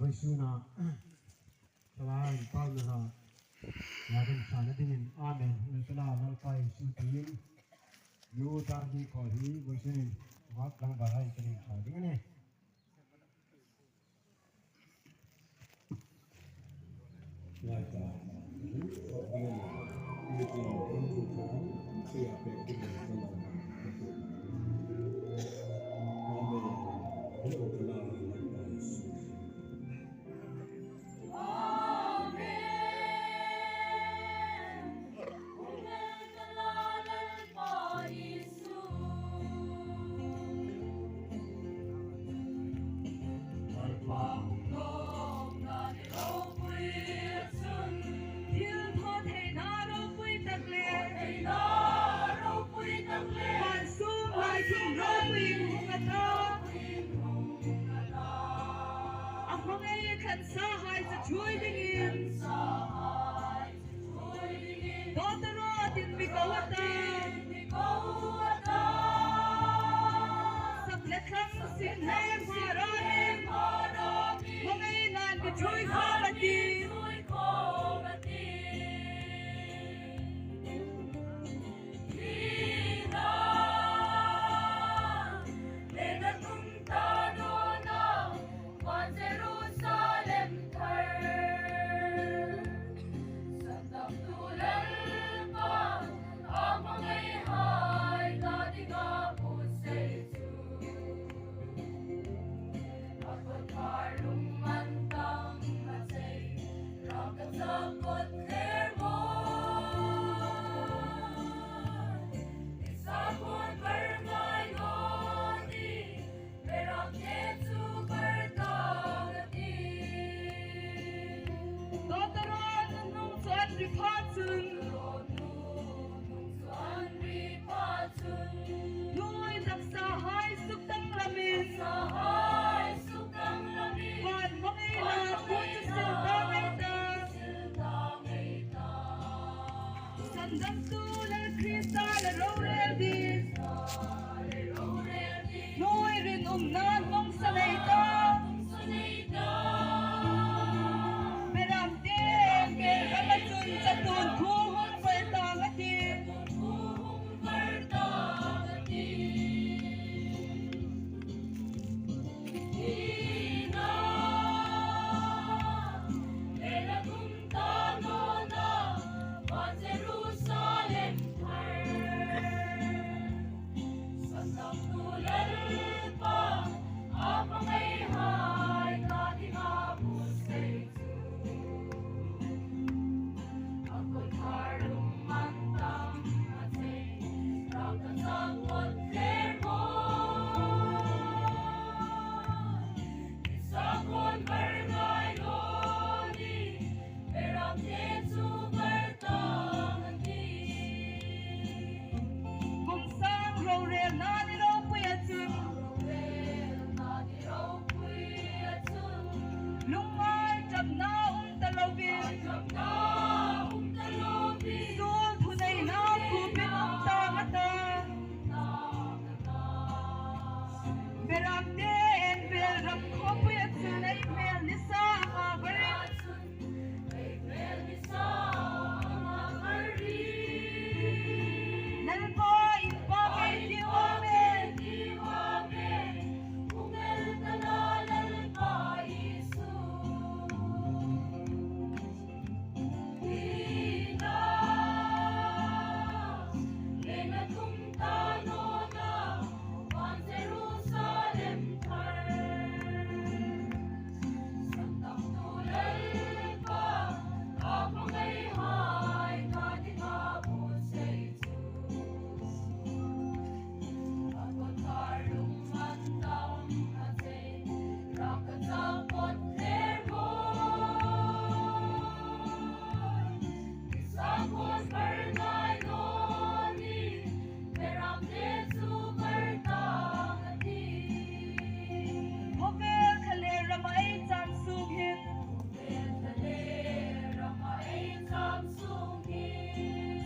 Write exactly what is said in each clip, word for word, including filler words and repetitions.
Vawisuna, tala in pau na ha, na kan sa na dingin, amen. Hung tala Lalpa Isu tiin, nu ta hi ko hi, vawisun in, mak lang ba hai kan in sa ding a nih. A hmangai khan sahai chu ṭhuoi dingin. Dawtawrâwtin mi ko a ta. Sak le thlang sin hei hmar a ni. Hmangai nan mi ṭhuoi khawm a ti. Lungngai ṭapna um ta lovin, suol thuneina khupin um tang a ta. Beramte en vel ram khawpuia chun ei hmel nisa anga varin. Lalpa inpâk ei tiu aw me. Khawvel thale rama ei cham sung hin.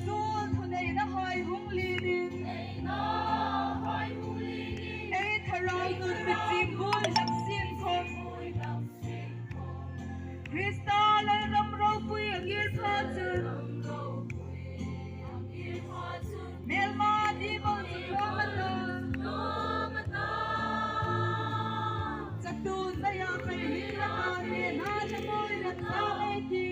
Suol thuneina hai hung linin. Ei thlarau nun mi chim bul dak sin khom. Krista Lalram ropui a ngir pha chun. Hmelma dibawm chu tlawm a ta. Chatuon leia pei hi a ta le na cha mawi rem ta ei ti.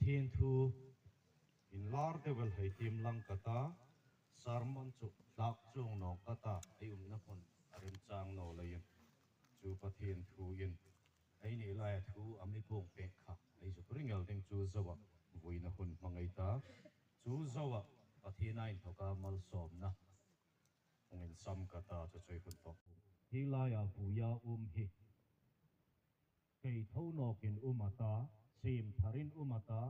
Pathien thu inlar deu el hei tiem lang ka ta, sermon chu tlak chuong naw ka ta, ei umna hmun a remchang naw leiin. Chu Pathien thuin, eini laia thu a mi puong pek kha, ei zuk ring el ding chu zoa, vuina hun hmang ei ta. Chu zoa, Pathien a inthoka malsawmna hung insam ka ta, chu chu ei hun tawk. Hi laia vuia um hi, kei tho nawkin um a ta, siem tharin um a ta,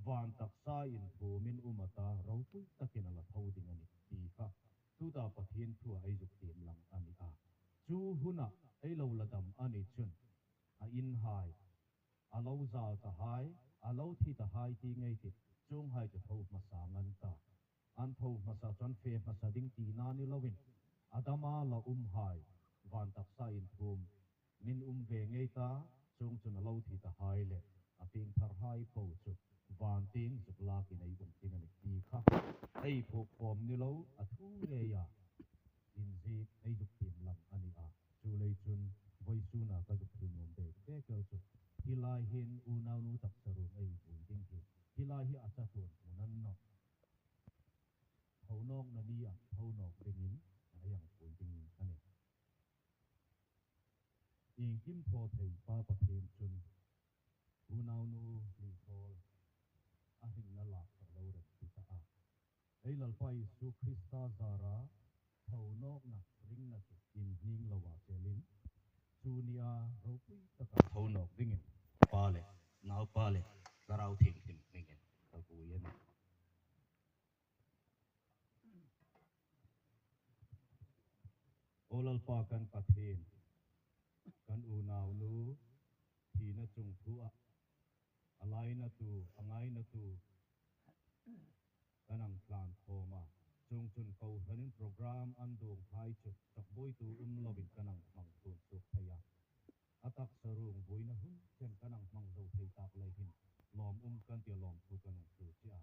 van taksa inthuomin um a ta, ropui takin a la tho ding a nih ti kha tuta Pathien thua ei zuk tiem lang a ni a. Chu huna ei lo la dam a ni chun, a inhai, a lo zal ta hai, a lo thi ta hai ti ngei ti, chuonghai chu tho hmasa ngan ta. An tho hmasa chu an fe hmasa ding tina ni loin, a dama la umhai, van taksa inthuomin um ve ngei ta, chuongchun a lo thi ta hai le a pieng thar hai po chu van tieng zuk lakin ei um ding a nih ti kha ei phuok khawm ni lo, a thu ngeia inziek ei zuk tiem lang a ni a. Chuleiin chun vawisuna ka zuk hril nuom bek bek el chu, hi lai hin unaunu taksa ruong ei vui ding hi, hi lai hi a chatuon hmun a ni nawh. Tho nawkna nia tho nawk dingin ei hang vui ding a nih. Iengkim thaw thei Pa Pathien chun unaunu Hlikhawl a hringna lak chu a lo remti ta a. Ei Lalpa Isu Krista zara tho nawkna ringna chu inhning loa chelin, chu nia ropui taka tho nawk dingin Pa le Naupa le Thlarau Thienghlim hmingin ka vui a nih. Aw Lalpa kan Pathien, kan unaunu thina chungthua a lainatu, a ngainatu kan hang tlan khawm a. Chuongchun kohranin program an duonghai chu chawkbuoitu um loin kan hang hmang tun suok thei a. A taksa ruong vuina hun chen kan hang hmang zo thei tak lei hin lawm um kan tia, lawmthu kan hung hril che a.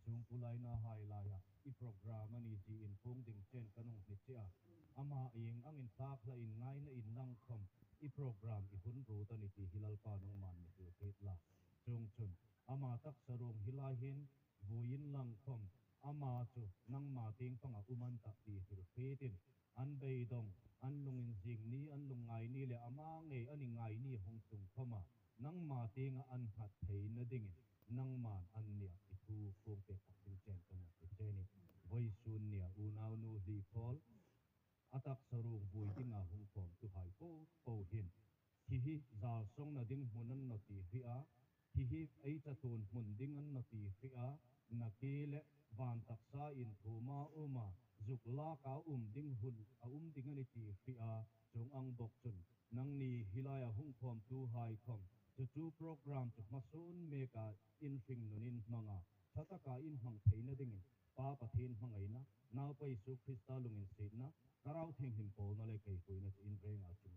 Chuong kulai nahai laia i program a ni zie inpuong ding chen kan hung hni che a. Ama ieng angin tlak hlain ngaina inlang khawm i program i hun ruot a ni ti hi Lalpa nangman mi hril hriet la. Chuongchun ama taksa ruong hi lai hin vui inlang khawm ama chu nangma tieng panga um an tah ti hril hrietin, an beidong, an lunginzing ni, an lungngai ni le ama ngei a ni ngai ni hung tlung khawma nangma tienga an nghat theina dingin nangman annia i thu puong pek tak ding chen kan hung hril che a nih. Vawisun nia unaunu Hlikhawl a taksa ruong vui dinga hung khawmtuhai po po hin, hi hi zalsongna ding hmun a ni nawh ti hria, hi hi ei chatuon hmun ding a ni nawh ti hria, nakie le van taksa inthuoma uma zuk laka um ding hun a um ding a ni ti hria, chuong ang bawk chun nangni hi laia hung khawmtuhai khawm chu chu program chu hmasawn meka in hringnun in hmanga, ṭha taka in hmang theina dingin Pa Pathien hmangaina, Naupa Isu Krista lunginsietna, Thlarau Thienghlim pawlna le keipuina chu in renga chung